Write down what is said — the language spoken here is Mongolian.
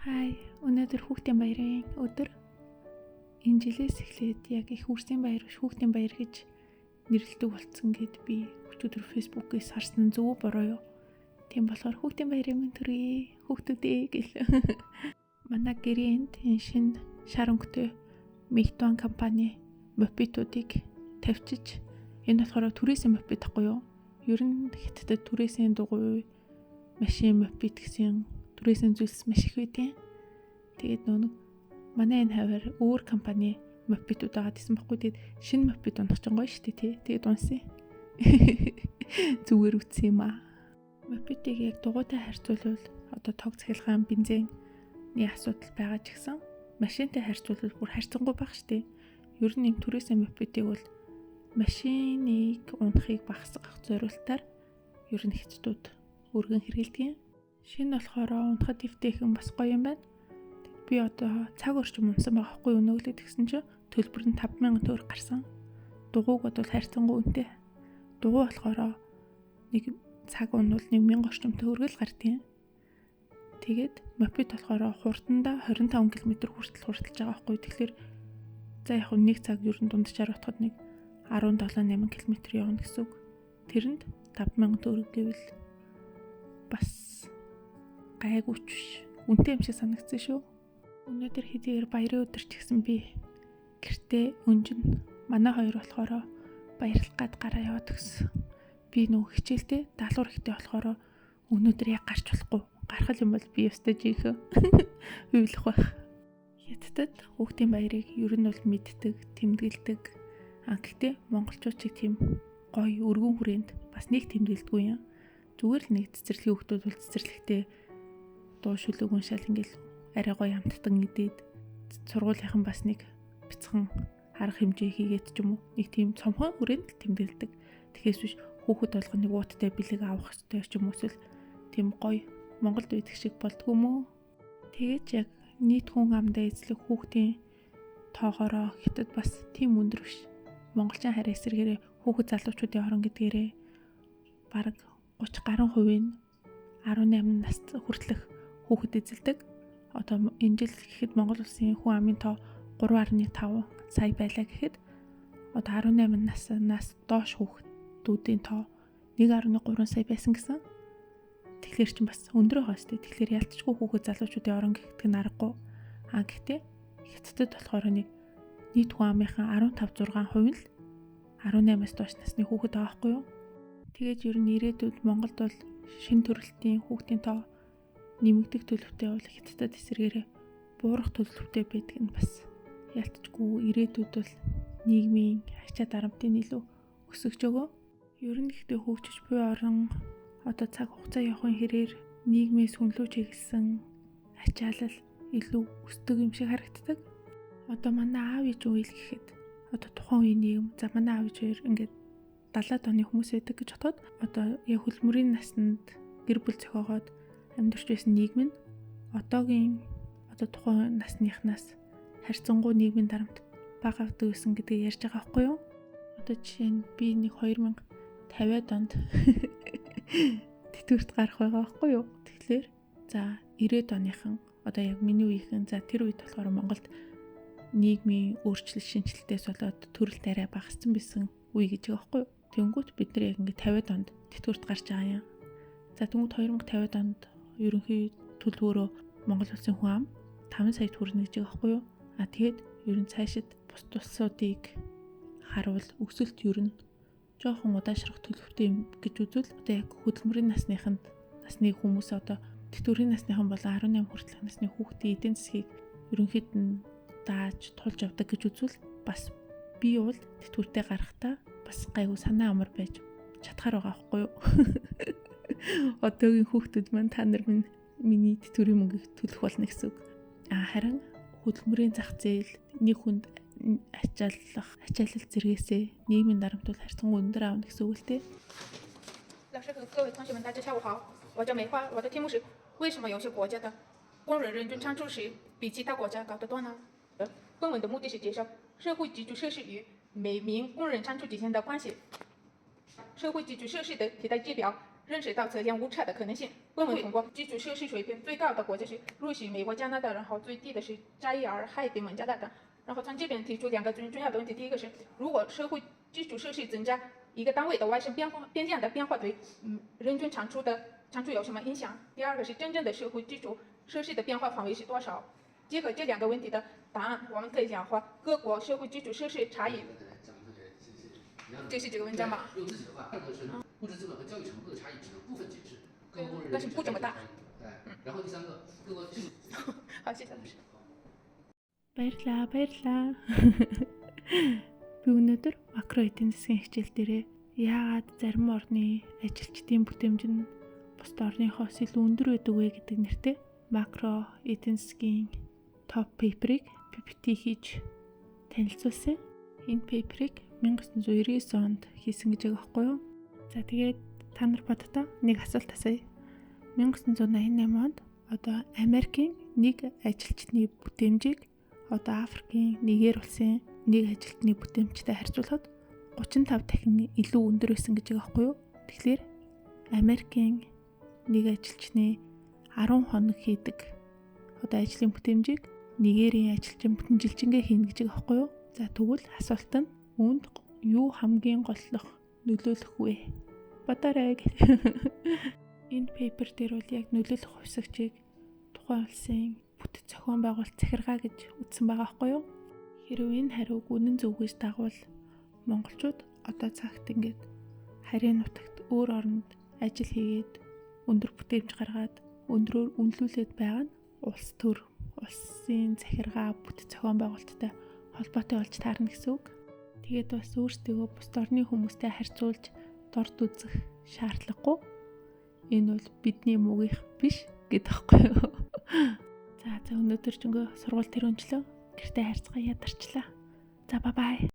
Хай, өнөөдөр хүүхдийн баярын өдөр. Энэ жилээс эхлээд яг их үрсийн баяр биш, хүүхдийн баяр гэж нэрлэдэг болцсон гэд би өчигдөр Facebook-ээс харсан нь зөв буруу юу? Тийм болохоор хүүхдийн баярын мэнд төрье, хүүхдүүдээ гэлээ. Манай гэрээнд энэ шинэ шар өнгөтэй Meituan компани мопедуудыг тавьчиж, энэ болохоор түрээсийн мопед ахгүй юу? Ер нь Хятадд түрээсийн дугуй, машин, мопед гэсэн түрээсийн зүйлс маш их байдгийн. Тэгээд нөө манай энэ хавар өөр компани мопедууд байгаа гэсэн баггүй. Тэгээд шинэ мопед унах чинь гоё шүү дээ, тий. Тэгээд унсан. Зүгээр үтсэн юм аа. Мопедыг яг дугуйтай харьцуулбал одоо тог цахилгаан, бензиний асуудал байгаа ч гэсэн машинтай харьцуулбал бүр харьцангуй байх шүү дээ. Ер нь энэ түрээсийн мопедыг бол машиныг унахыг багасгах зорилтоор ер нь хятадууд өргөн хэрэглэдэг юм. Шинэ болохоор унахад эвтэйхэн, бас гоё юм байна. Би одоо цаг орчим унсан байгаа хгүй, өнөөглөө тэгсэн чинь төлбөр нь 5000 төгрөг гарсан. Дугуйг бодвол харьцангуй үнэтэй. Дугуй болохоор нэг цаг унвал 1000 орчим төгрөг л гардیں۔ Тэгээд мопед болохоор хурдандаа 25 км хүртэл хурдалж байгаа байхгүй. Тэгэхээр за яг нэг цаг ер нь дунджаар утахад нэг 17 8 км явна гэсэн үг. Тэрэнд 5000 төгрөг гэвэл бас гайгүй ч биш. Үнэтэй юм шиг санагдсан шүү. Өнөөдөр хэдийгээр баярын өдөр ч гэсэн би гэртээ өнжин, манай хоёр болохоор баярлах гад гараа яваад гисэн. Би нөгөө хичээлдээ даалгавар ихтэй болохоор өнөөдөр яг гарч болохгүй. Гарах юм бол би ёстой жинхэнэ уйлах байх. Хятадд хүүхдийн баярыг ер нь бол мэддэг, тэмдэглэдэг. А гэхдээ монголчууд чиг тийм гоё өргөн хүрээнд бас нэг тэмдэглэдэггүй юм. Зүгээр л нэг цэцэрлэгийн хүүхдүүд бол цэцэрлэгтээ дуу шүлэг уншаал ингээл арай гоё амттан идээд, сургуулийнхан бас нэг бяцхан арга хэмжээ хийгээд ч юм уу, нэг тийм цомхон хүрээнд л тэмдэглэдэг. Тэгэхээс биш хүүхэд болгоно нэг ууттай бэлэг авах ёстой ч юм уу, эсвэл тийм гоё Монголд байдаг шиг болдгоо мөө. Тэгээд яг нийт хүн амдаа эзлэх хүүхдийн тоогоороо Хятад бас тийм өндөр биш. Монголчин хараа эсрэгээрээ хүүхэд залуучуудын орон гэдгээрээ бараг 30 гаруй хувийн 18 нас хүртэлх хүүхэд эзэлдэг. Одоо энэ жил гэхэд Монгол улсын хүн амын тоо 3.5 сая байлаа гэхэд одоо 18 наснаас доош хүүхдүүдийн тоо 1.3 сая байсан гэсэн. Тэгэхээр чинь бас өндөр байгаа шүү дээ. Тэгэхээр ялцчгүй хүүхэд залуучуудын орон гэх нь аргагүй. А гэхдээ Хятадд болохоор нэг нийт хүн амынхаа 15 6% нь л 18-аас доош насны хүүхэд байгаа байхгүй юу? Тэгээд ер нь ирээдүйд Монголд бол шин төрөлтийн хүүхдийн тоо нэмэгдэх төлөвтэй бол Хятадд эсрэгээрээ буурах төлөвтэй байдаг нь бас ялцчгүй ирээдүйд бол нийгмийн ачаа дарамтын илүү өсөж өгөө. Ер нь гэхдээ хөгжиж буй орон одоо цаг хугацаа явахын хэрээр нийгмээс хүнлүү чиглэсэн ачаалал илүү өсдөг юм шиг харагддаг. Одоо манай аав ээж үйл гэхэд одоо тухайн үеийн нийгэм, за манай аав ээж хоёр ингээд 70-аад оны хүмүүс байдаг гэж бодоход одоо яг хөлмөрийн наснд гэр бүл зохиогоод амьдарч байсан нийгэм нь одоогийн одоо тухайн насныхнаас харьцангуй нийгмийн дарамт бага авдаг байсан гэдгийг ярьж байгаа байхгүй юу? Одоо жишээ нь би нэг 2050-ад онд тэтгэврт гарах байгаа байхгүй юу? Тэгэхээр за 90-ад оныхан одоо яг миний үеийнхэн, за тэр үед болохоор Монголд нийгмийн өөрчлөлт шинэчлэлтээс болоод төрөлт арай багассан байсан үе гэж байгаа байхгүй юу? Тэнгүүт бид нар яг ингээд 50-ад онд тэтгэврт гарч байгаа юм. За тэнгүүт 2050-ад онд ерөнхий төлөвөөрөө Монгол улсын хүн ам 5 сая хүрнэ гэж байгаа байхгүй юу? А тэгэд ер нь цаашид бусд улсуудыг харуул өсөлт ер нь жоохон удаашрах төлөвтэй юм гэж үзвэл одоо яг хөдөлмөрийн насныханд насны хүмүүс, одоо тэтгэврийн насныхан болон 18 хүртэлх насны хүүхдийн эдийн засгийг ерөнхийд нь дааж тулж явдаг гэж үзвэл бас би бол тэтгэвртэй гарахдаа бас гайгүй санаа амар байж чадхаар байгаа байхгүй юу? Одоогийн хүүхдүүд маань, та нар минь миний тэтгэврийн мөнгийг төлөх болно гэсэн үг. А харин хөдөлмөрийн зах зээл нэг хүнд ачааллах ачаалал зэргээсээ нийгмийн дарамт бол харьцангуй өндөр аавна гэсэн үг л дээ. 老师和各位同学们，大家下午好，我叫梅花，我的题目是为什么有些国家的工人人均产出是比其他国家高得多呢？本文的目的是介绍社会基础设施与每名工人产出之间的关系。社会基础设施的替代指标。认识到测量误差的可能性。本文通过基础设施水平最高的国家是瑞士、美国、加拿大，然后最低的是扎伊尔、海地、孟加拉等。然后从这边提出两个最重要的问题：第一个是，如果社会基础设施增加一个单位的外生变化变量的变化对人均产出的产出有什么影响？第二个是真正的社会基础设施的变化范围是多少？结合这两个问题的答案，我们可以量化各国社会基础设施差异。这是这个文章吧？用自己的话，二个是物质资本和教育程度的差异只能部分解释，各国但是不这么大。对，然后第三个，各国技术。好，谢谢老师。 Баярлаа, баярлаа. Би өнөөдөр макро эдийн засгийн хичээл дээрээ яагаад зарим орны ажилчдын бүтээмж нь бусад орныхоос илүү өндөр байдаг вэ гэдэг нэртэй макро эдийн засгийн топ paper ыг PPT хийж танилцуулсан. Энэ paper ыг 1999 онд хийсэн гэж байгаа байхгүй юу? За, тэгээд та нар боддоо нэг асуулт асууя. 1988 онд одоо Америкийн нэг ажилчны бүтээмжийг одоо Африкийн Нигер улсын нэг ажилтны бүтээмжтэй харьцуулахад 35 дахин илүү өндөр байсан гэж байгаа байхгүй юу? Тэгэхээр Америкийн нэг ажилчны 10 хоног хийдэг одоо ажлын бүтээмжийг Нигерийн ажилчин бүтэн жилчингээ хийнэ гэж байгаа байхгүй юу? За, тэгвэл асуулт нь үүнд юу хамгийн голлох нөлөөлөх вэ? Бодоорой. Энэ paper дээр бол яг нөлөөлөх хувьсагчийг тухайн улсын бүтэц зохион байгуулалт, захиргаа гэж үзсэн байгаа байхгүй юу? Хэрвээ энэ хариуг үнэн зөв гэж дагвал монголчууд одоо цагт ингээд харийн нутагт өөр оронд ажил хийгээд өндөр бүтээмж гаргаад өндрөөр үнэлүүлээд байгаа нь улс төр, улсын захиргаа, бүтэц зохион байгуулалттай холбоотой болж таарна гэсэн үг. Тэгээд бас өөрсдийгөө бусад орны хүмүүстэй харьцуулж дорд үзэх шаардлагагүй. Энэ бол бидний муугийнх биш гэдэг байхгүй юу? За, өнөөдөр жөнгөө сургууль тэр өнчлөө. Гэртээ харьцгаа ядарчлаа. За, bye bye.